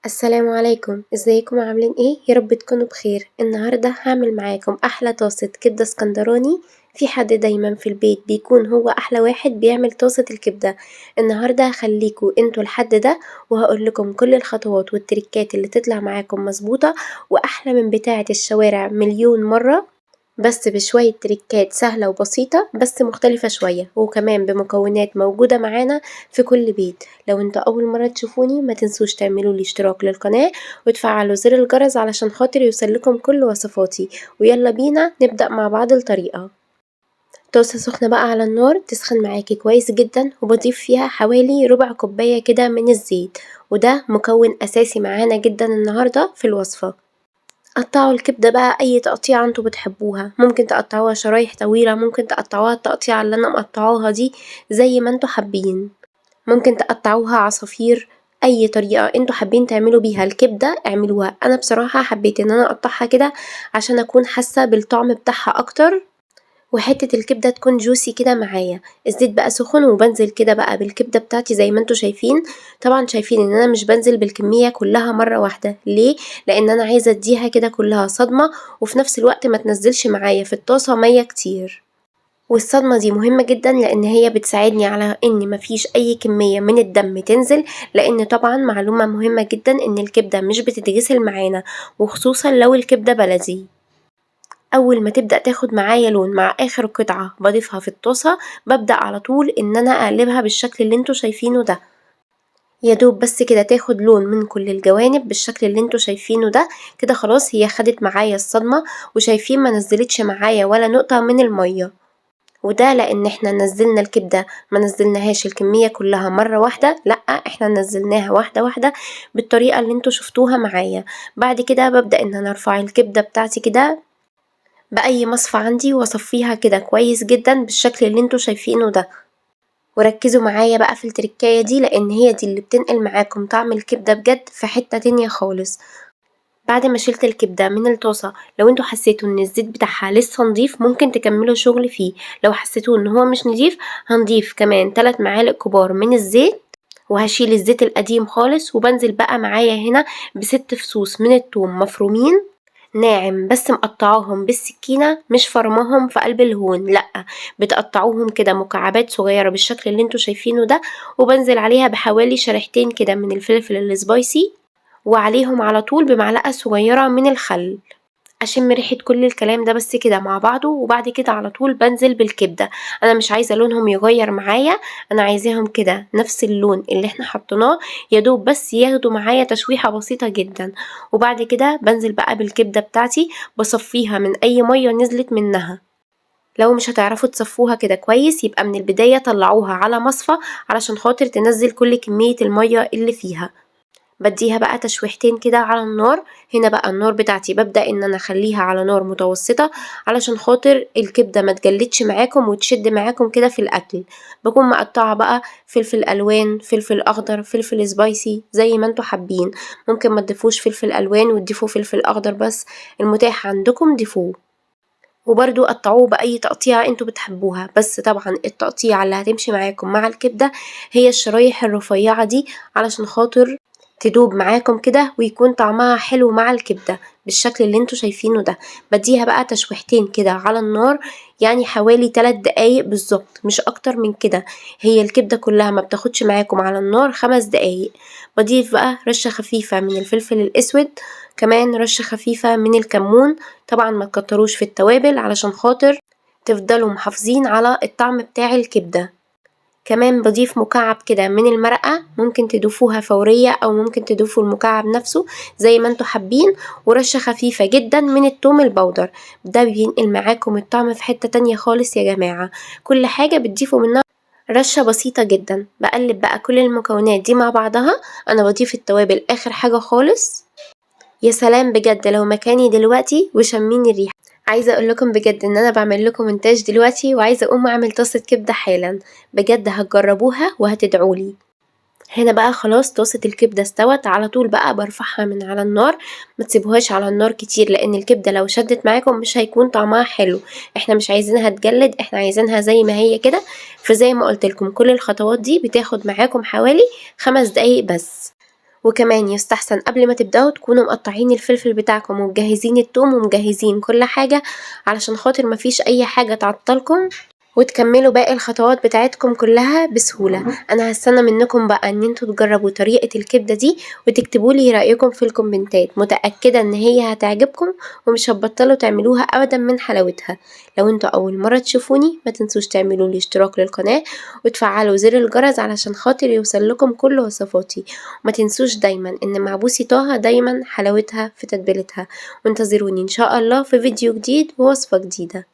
السلام عليكم، ازيكم عاملين ايه؟ يا رب تكونوا بخير. النهارده هعمل معاكم احلى طاسه كبده اسكندراني. في حد دايما في البيت بيكون هو احلى واحد بيعمل طاسه الكبده. النهارده هخليكوا انتوا الحد ده، وهقول لكم كل الخطوات والتريكات اللي تطلع معاكم مظبوطة واحلى من بتاعه الشوارع مليون مرة، بس بشوية تريكات سهلة وبسيطة بس مختلفة شوية، وكمان بمكونات موجودة معانا في كل بيت. لو انتوا اول مرة تشوفوني ما تنسوش تعملوا لي اشتراك للقناة وتفعلوا زر الجرس علشان خاطر يوصلكم كل وصفاتي. ويلا بينا نبدا مع بعض الطريقة. طاسه سخنة بقى على النار تسخن معاكي كويس جدا، وبضيف فيها حوالي ربع كوباية كده من الزيت، وده مكون اساسي معانا جدا النهارده في الوصفة. قطعوا الكبده بقى اي تقطيعه انتوا بتحبوها، ممكن تقطعوها شرايح طويلة، ممكن تقطعوها التقطيعه اللي انا مقطعاها دي زي ما انتوا حابين، ممكن تقطعوها عصافير، اي طريقه انتوا حابين تعملوا بيها الكبده اعملوها. انا بصراحة حبيت ان انا اقطعها كده عشان اكون حاسه بالطعم بتاعها اكتر، وحتة الكبده تكون juicy كده معايا. الزيت بقى سخن، وبنزل كده بقى بالكبده بتاعتي زي ما انتوا شايفين. طبعا شايفين ان انا مش بنزل بالكمية كلها مرة واحدة، ليه؟ لان انا عايزه اديها كده كلها صدمة، وفي نفس الوقت ما تنزلش معايا في الطاسه مية كتير. والصدمه دي مهمة جدا لان هي بتساعدني على ان مفيش اي كمية من الدم تنزل، لان طبعا معلومة مهمة جدا ان الكبده مش بتتغسل معانا، وخصوصا لو الكبده بلدي. اول ما تبدا تاخد معايا لون مع اخر قطعه بضيفها في الطاسه، ببدا على طول ان انا اقلبها بالشكل اللي انتوا شايفينه ده. يا دوب بس كده تاخد لون من كل الجوانب بالشكل اللي انتوا شايفينه ده كده. خلاص هي خدت معايا الصدمة، وشايفين ما نزلتش معايا ولا نقطة من المية، وده لان احنا نزلنا الكبده ما نزلناهاش الكمية كلها مرة واحدة، لا احنا نزلناها واحدة واحدة بالطريقة اللي انتوا شفتوها معايا. بعد كده ببدا ان انا ارفع الكبده بتاعتي كده باي مصفى عندي واصفيها كده كويس جدا بالشكل اللي انتوا شايفينه ده. وركزوا معايا بقى في التركايه دي، لان هي دي اللي بتنقل معاكم طعم الكبده بجد في حتة تانية خالص. بعد ما شلت الكبده من الطاسه، لو انتوا حسيتوا ان الزيت بتاعها لسه نضيف ممكن تكملوا شغل فيه، لو حسيتوا ان هو مش نضيف هنضيف كمان 3 معالق كبار من الزيت، وهشيل الزيت القديم خالص. وبنزل بقى معايا هنا ب6 فصوص من الثوم مفرومين ناعم، بس مقطعاهم بالسكينة مش فرماهم في قلب الهون، لا بتقطعوهم كده مكعبات صغيرة بالشكل اللي انتوا شايفينه ده. وبنزل عليها بحوالي شريحتين كده من الفلفل ال spicy، وعليهم على طول بمعلقه صغيرة من الخل. اشم ريحه كل الكلام ده بس كده مع بعضه، وبعد كده على طول بنزل بالكبده. انا مش عايزه لونهم يغير معايا، انا عايزاهم كده نفس اللون اللي احنا حطيناه، يا دوب بس ياخدوا معايا تشويحه بسيطة جدا. وبعد كده بنزل بقى بالكبده بتاعتي، بصفيها من اي مية نزلت منها. لو مش هتعرفوا تصفوها كده كويس يبقى من البداية طلعوها على مصفى علشان خاطر تنزل كل كمية المية اللي فيها. بديها بقى تشويحتين كده على النار. هنا بقى النار بتاعتي ببدأ ان انا اخليها على نار متوسطة علشان خاطر الكبدة ما تجلدش معاكم وتشد معاكم كده في الاكل. بكون مقطعة بقى فلفل الوان، فلفل اخضر، فلفل سبايسي زي ما انتوا حابين، ممكن ما تضيفوش فلفل الوان وتضيفوا فلفل اخضر بس، المتاح عندكم ضيفوه. وبرده قطعوه باي تقطيعه انتوا بتحبوها، بس طبعا التقطيعه اللي هتمشي معاكم مع الكبده هي الشرايح الرفيعة دي علشان خاطر تدوب معاكم كده ويكون طعمها حلو مع الكبده بالشكل اللي انتوا شايفينه ده. بديها بقى تشويحتين كده على النار، يعني حوالي 3 دقايق بالظبط مش اكتر من كده. هي الكبده كلها ما بتاخدش معاكم على النار 5 دقايق. بضيف بقى رشه خفيفة من الفلفل الاسود، كمان رشه خفيفة من الكمون، طبعا ما تكتروش في التوابل علشان خاطر تفضلوا محافظين على الطعم بتاع الكبده. كمان بضيف مكعب كده من المرقة، ممكن تضيفوها فورية او ممكن تضيفوا المكعب نفسه زي ما انتوا حابين، ورشة خفيفة جدا من التوم البودر. ده بينقل معاكم الطعم في حتة تانية خالص يا جماعة. كل حاجة بتضيفوا منها رشة بسيطة جدا. بقلب بقى كل المكونات دي مع بعضها. انا بضيف التوابل اخر حاجة خالص. يا سلام بجد لو مكاني دلوقتي وشميني الريحة. عايزه اقول لكم بجد ان انا بعمل لكم مونتاج دلوقتي وعايزه اقوم اعمل طاسه كبده حالا، بجد هتجربوها وهتدعولي. هنا بقى خلاص طاسه الكبده استوت، على طول بقى برفعها من على النار. ما تسيبوهاش على النار كتير لان الكبده لو شدت معاكم مش هيكون طعمها حلو، احنا مش عايزينها تجلد، احنا عايزينها زي ما هي كده. فزي ما قلت لكم كل الخطوات دي بتاخد معاكم حوالي 5 دقايق بس. وكمان يستحسن قبل ما تبدأوا تكونوا مقطعين الفلفل بتاعكم ومجهزين التوم ومجهزين كل حاجة، علشان خاطر مفيش أي حاجة تعطلكم وتكملوا باقي الخطوات بتاعتكم كلها بسهولة. أنا هستنى منكم بقى إن انتوا تجربوا طريقة الكبدة دي وتكتبوا لي رأيكم في الكومنتات، متأكدة إن هي هتعجبكم ومش هتبطلوا تعملوها أبدا من حلاوتها. لو انتوا أول مرة تشوفوني ما تنسوش تعملوا لي اشتراك للقناة وتفعلوا زر الجرس علشان خاطر يوصل لكم كل وصفاتي. وما تنسوش دايما إن مع بوسي طه دايما حلاوتها في تتبيلتها. وانتظروني إن شاء الله في فيديو جديد ووصفة جديدة.